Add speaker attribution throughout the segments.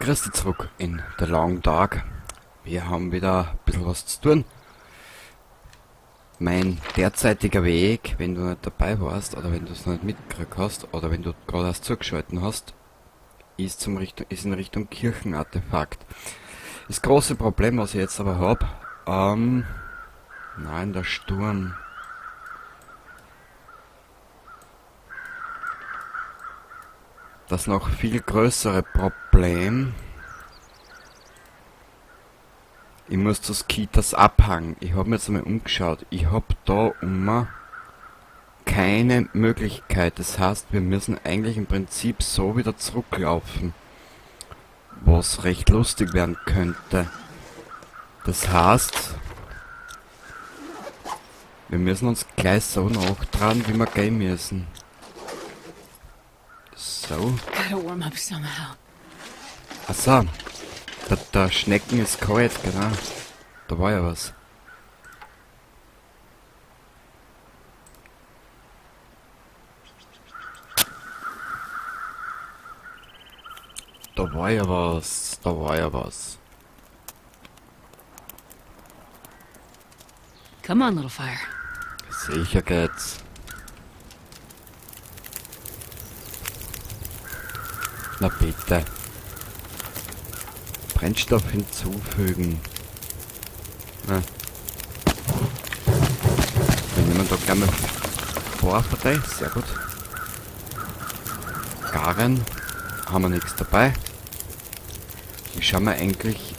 Speaker 1: Grüß dich zurück in The Long Dark. Wir haben wieder ein bisschen was zu tun. Mein derzeitiger Weg, wenn du nicht dabei warst oder wenn du es noch nicht mitgekriegt hast oder wenn du gerade erst zugeschalten hast, ist in Richtung Kirchenartefakt. Das große Problem, was ich jetzt aber hab, nein, der Sturm. Das noch viel größere Problem. Ich muss zu Skeeters Abhang. Ich hab mir jetzt einmal umgeschaut. Ich hab da immer keine Möglichkeit. Das heißt, wir müssen eigentlich im Prinzip so wieder zurücklaufen. Was recht lustig werden könnte. Das heißt, wir müssen uns gleich so nachtragen, wie wir gehen müssen. So.
Speaker 2: Gotta warm up somehow.
Speaker 1: Achso. Der Schnecken ist kalt, genau. Da war ja was. Da war ja was. Da war ja was.
Speaker 2: Come on, little fire.
Speaker 1: Sicher geht's. Na bitte. Brennstoff hinzufügen. Na. Wir nehmen da gleich mal Vorpartei. Sehr gut. Garen. Haben wir nichts dabei. Wie schauen wir eigentlich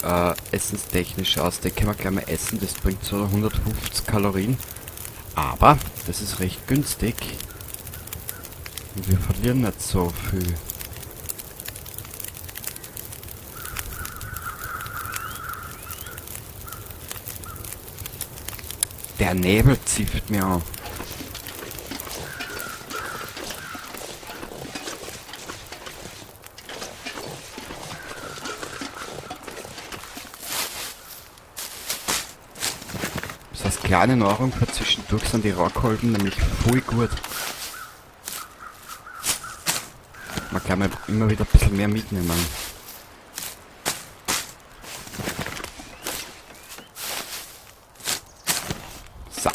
Speaker 1: essenstechnisch aus? Den können wir gleich mal essen. Das bringt so 150 Kalorien. Aber das ist recht günstig. Und wir verlieren nicht so viel. Der Nebel zieht mir an. Das heißt, kleine Nahrung für zwischendurch sind die Rohrkolben nämlich voll gut. Man kann mal immer wieder ein bisschen mehr mitnehmen. So.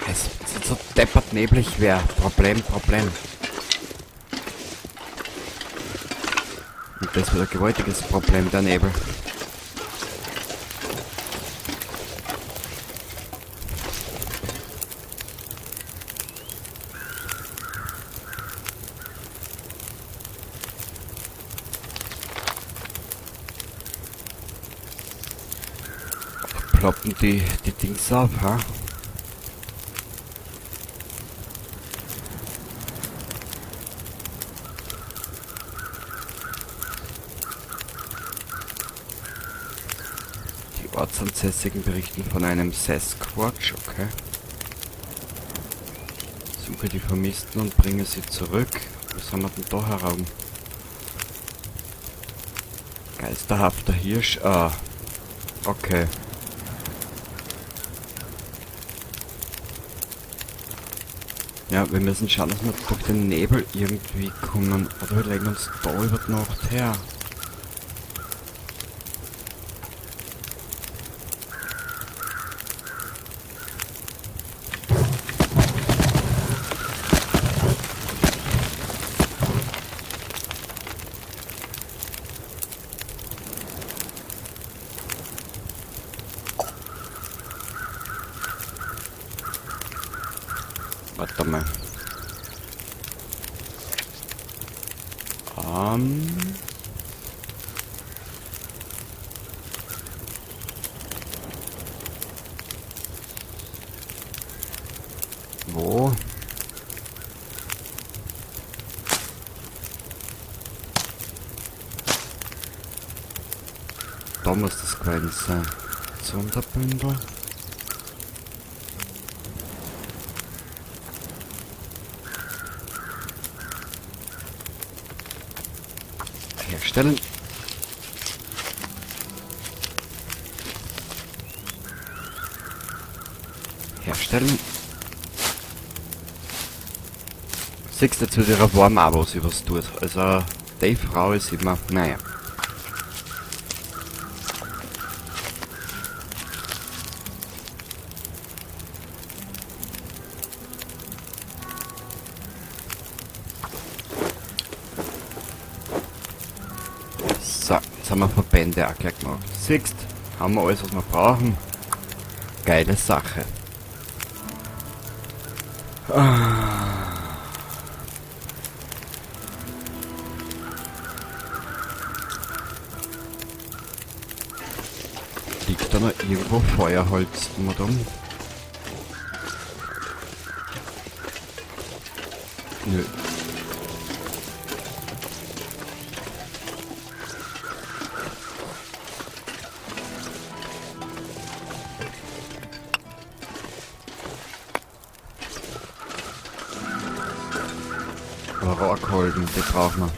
Speaker 1: Es ist so deppert neblig wär. Problem, Problem. Und das wird ein gewaltiges Problem, der Nebel. Ploppen die Dings auf, ha? Die Ortsansässigen berichten von einem Sasquatch, okay. Suche die Vermissten und bringe sie zurück. Was haben wir denn da herum? Geisterhafter Hirsch, ah. Okay. Ja, wir müssen schauen, dass wir durch den Nebel irgendwie kommen. Oder wir legen uns da über die Nacht her. Warte mal. Wo? Da muss das gewesen sein. Sonderbündel. Herstellen. Herstellen. Siehst du, jetzt wird ihrer warm auch, was sie was tut. Also, die Frau ist immer, naja. So, jetzt haben wir Verbände auch gleich gemacht. Siehst, haben wir alles, was wir brauchen. Geile Sache. Liegt da noch irgendwo Feuerholz um? Nö. Rohrkolben, die brauchen wir.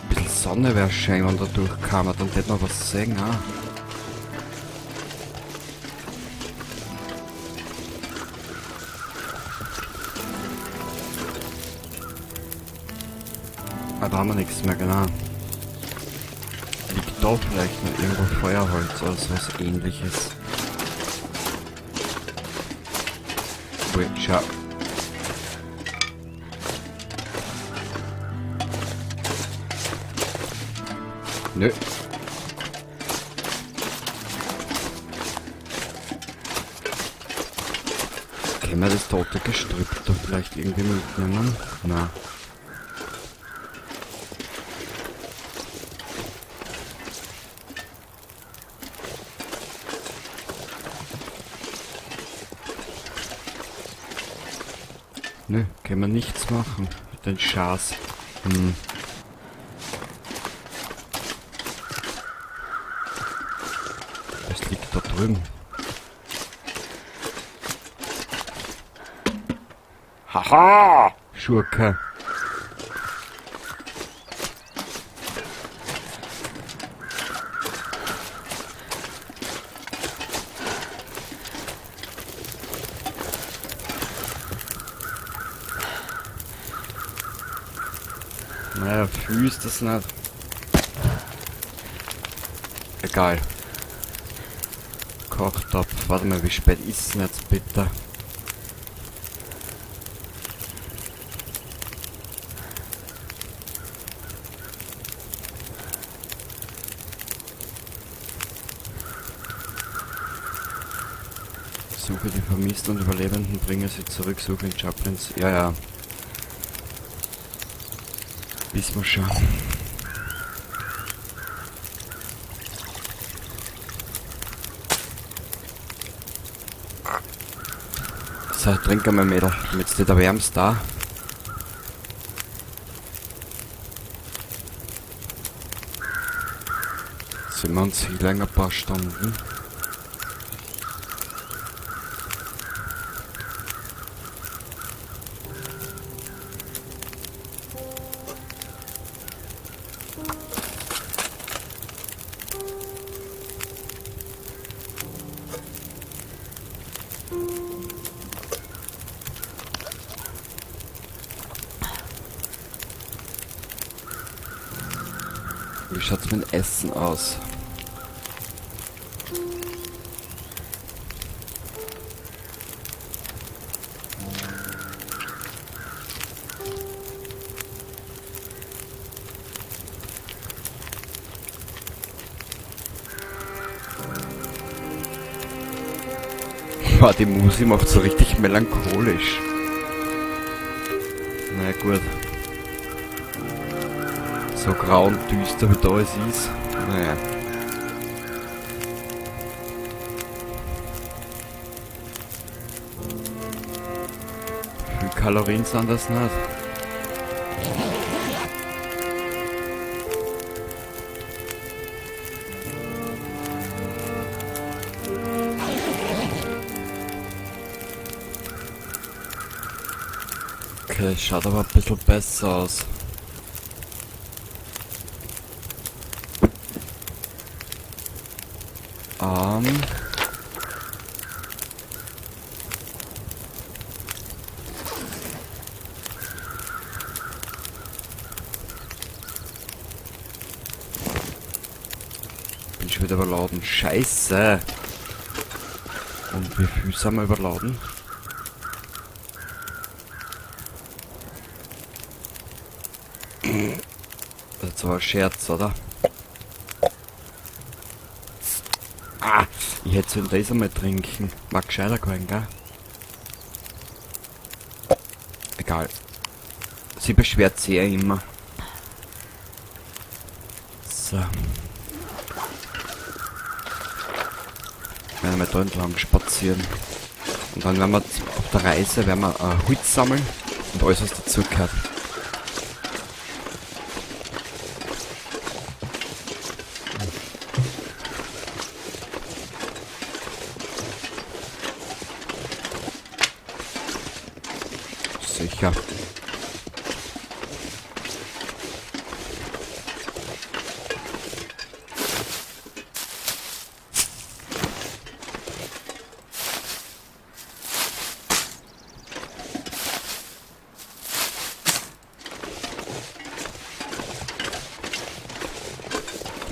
Speaker 1: Ein bisschen Sonne wäre schön, wenn da durchkam, dann hätte man was sehen, ah. Ah, da haben wir nichts mehr, genau. Liegt da vielleicht noch irgendwo Feuerholz oder sowas Ähnliches? Ui, schau. Nö. Können wir das tote Gestrüpp da vielleicht irgendwie mitnehmen? Na. Nö, können wir nichts machen mit den Schaß. Was liegt da drüben? Haha! Schurke! Naja, viel ist das nicht. Egal. Kochtopf. Warte mal, wie spät ist denn jetzt bitte? Suche die Vermissten und Überlebenden, bringe sie zurück, suche in Chaplins. Ja, ja. Wissen wir schon. So, trink einmal, Mädel, damit du dich erwärmst da. Sind wir uns hier lang ein paar Stunden. Wie schaut's mit dem Essen aus? Boah, die Musik macht so richtig melancholisch. Na gut. So grau und düster wie da es ist. Naja. Wie viele Kalorien sind das nicht? Okay, schaut aber ein bisschen besser aus. Bin schon wieder überladen. Scheiße! Und wie viel sind wir überladen? Das war ein Scherz, oder? Ah, ich hätte sollen das einmal trinken. War gescheiter gewesen, gell? Egal. Sie beschwert sich ja immer. So. Werden wir da entlang spazieren. Und dann werden wir auf der Reise werden wir Holz sammeln und alles, was dazugehört. Sicher.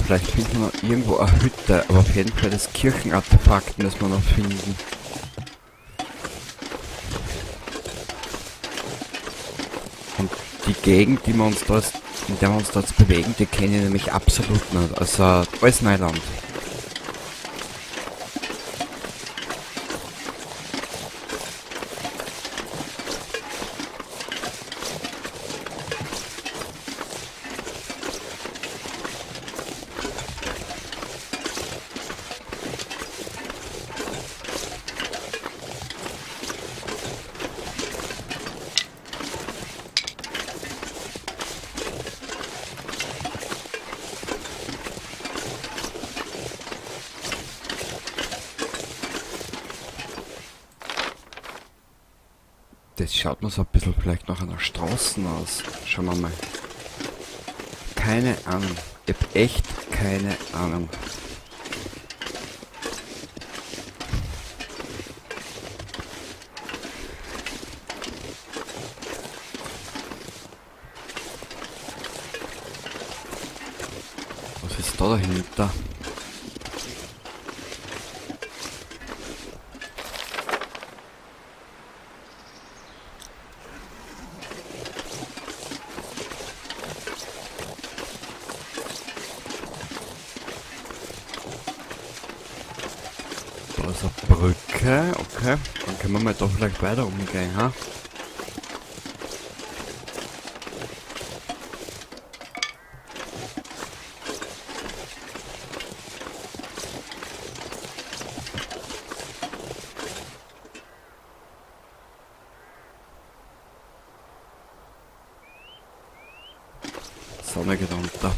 Speaker 1: Vielleicht finden wir noch irgendwo eine Hütte, aber auf jeden Fall das Kirchenartefakt müssen wir noch finden. Und die Gegend, die wir uns da jetzt, in der wir uns da jetzt bewegen, die kenne ich nämlich absolut nicht. Also alles Neuland. Das schaut mir so ein bisschen vielleicht nach einer Straße aus. Schauen wir mal. Keine Ahnung. Ich hab echt keine Ahnung. Was ist da dahinter? Da ist eine Brücke, okay. Dann können wir mal da vielleicht weiter umgehen, ha? Sonne geht unter.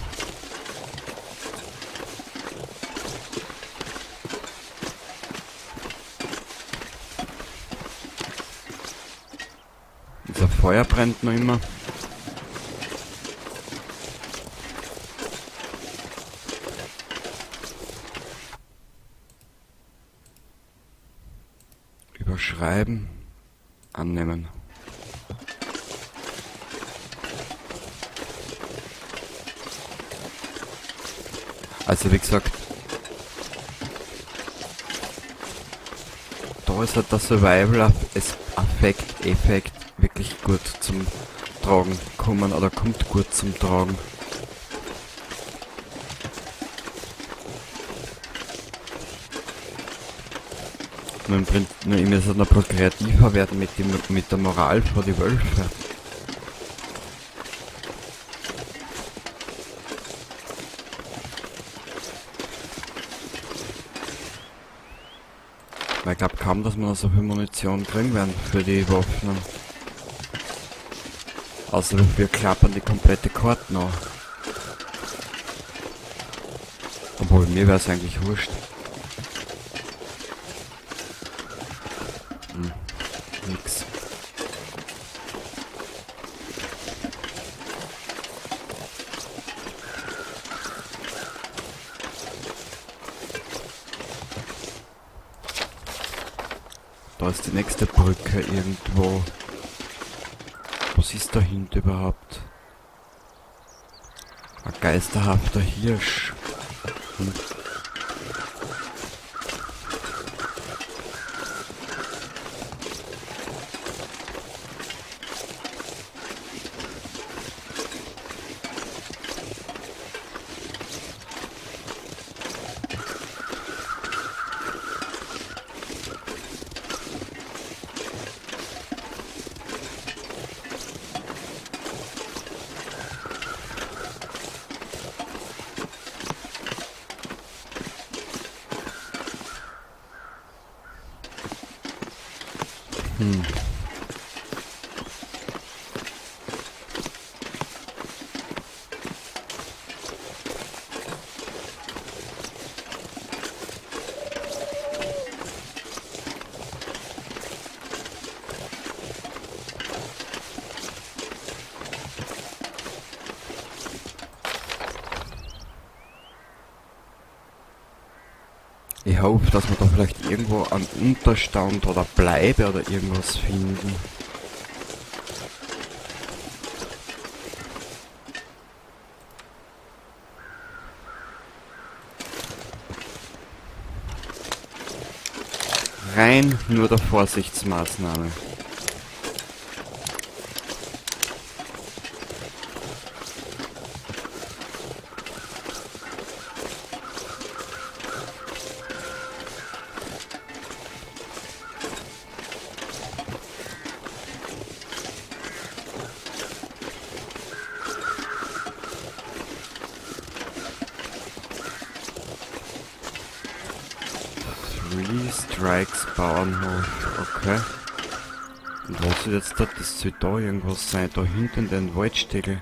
Speaker 1: Unser Feuer brennt noch immer. Überschreiben. Annehmen. Also wie gesagt, da ist halt der Survival-Effekt wirklich gut zum Tragen kommen oder kommt gut zum Tragen. Nur im Prinzip, nur ich muss halt noch ein bisschen kreativer werden mit der Moral vor die Wölfe. Weil ich glaub kaum, dass wir noch so viel Munition kriegen werden für die Waffen. Außer wir klappern die komplette Karte noch. Obwohl, mir wär's eigentlich wurscht. Nix. Da ist die nächste Brücke irgendwo. Was ist dahinter überhaupt? Ein geisterhafter Hirsch. Ich hoffe, dass wir da vielleicht irgendwo einen Unterstand oder Bleibe oder irgendwas finden. Rein nur der Vorsichtsmaßnahme. Three Strikes Bauernhof, okay. Und was ist jetzt da? Das soll da irgendwas sein, da hinten den Waldsteckel.